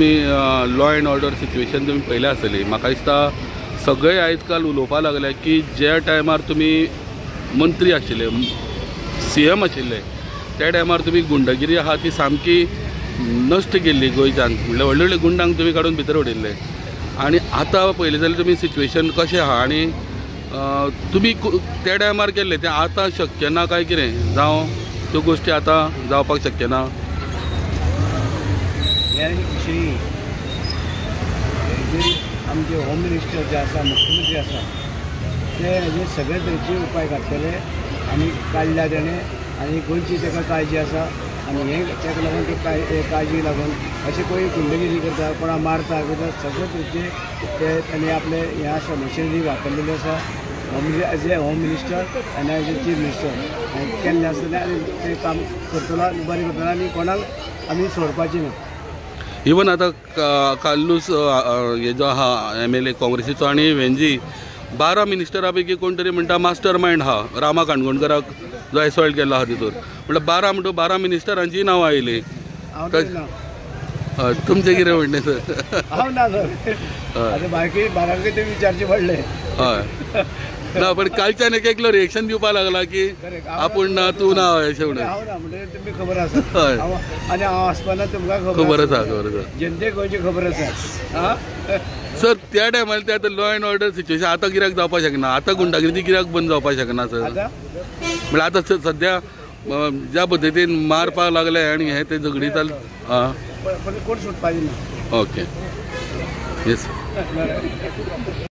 तुमी law and order situation तुमी पळयल्या आसतली. म्हाका दिसता सगळे आयज काल उलोवपाक लागले की ज्या टायमार तुमी मंत्री आशिल्ले, CM आशिल्ले, त्या टायमार तुमी गुंडगिरी आहा ती सामकी नश्ट केल्ली गोंयच्यान. म्हणल्यार व्हडले व्हडले गुंडांक तुमी काडून भितर उडयल्ले. आनी आतां पळयलें जाल्यार तुमी सिच्युएशन कशें आहा आनी तुमी त्या टायमार केल्लें तें आतां शक्य ना काय कितें, जावं त्यो गोश्टी आतां जावपाक शक्य ना? ह्या विशयी आमचे होम मिनिस्टर जे आसा, मुख्यमंत्री आसा, ते हेजे सगळे तरेचे उपाय काडटले आनी काडल्या तेणें. आनी गोंयची ताका काळजी आसा आनी हें ताका लागून ते काळजी लागून अशें कोणी गुंडगिरी करता, कोणा मारता, सगळे तरेचे ते तांणी आपले हें आसा मशिनरी वापरलेली आसा. एज ए होम मिनिस्टर आनी एज ए चीफ मिनिस्टर केल्लें आसतलें आनी तें काम करतलो आनी बरें करतलो आनी कोणाक आमी सोडपाचें ना. इवन आतां कार्लूस हे जो आहा MLA काँग्रेसीचो आनी वेंजी 12 मिनिस्टरा पैकी कोण तरी म्हणटा मास्टर मायंड आहा रामा काणकोणकराक जो एसॉल्ट केल्लो आहा तितूर. म्हणल्यार 12 म्हणटा 12 मिनिस्टरांची नांवां आयलीं. तुमचें कितें म्हणणें सर? हांव ना सर, आतां बाकी बारांक ते विचारचें पडलें. हय ना, पण कालच्यान एक एकलो रिएक्शन दिवपाक लागला की आपूण ना, तूं ना, अशें म्हणून. हांव ना म्हणटकीर तुमकां खबर आसा. आनी हांव आसपाना तुमकां खबर आसा. खबर आसा, जनतेक गोंयची खबर आसा. सर त्या टायमार ते आतां लॉ एंड ऑर्डर सिच्युएशन आतां कित्याक जावपाक शकना, आतां गुंडागिरी कित्याक बंद जावपाक शकना सर? म्हणल्यार आतां सद्या ज्या पद्दतीन मारपाक लागले आनी हें तें झगडी चाल कोण सुटपाचें ना. Okay, yes.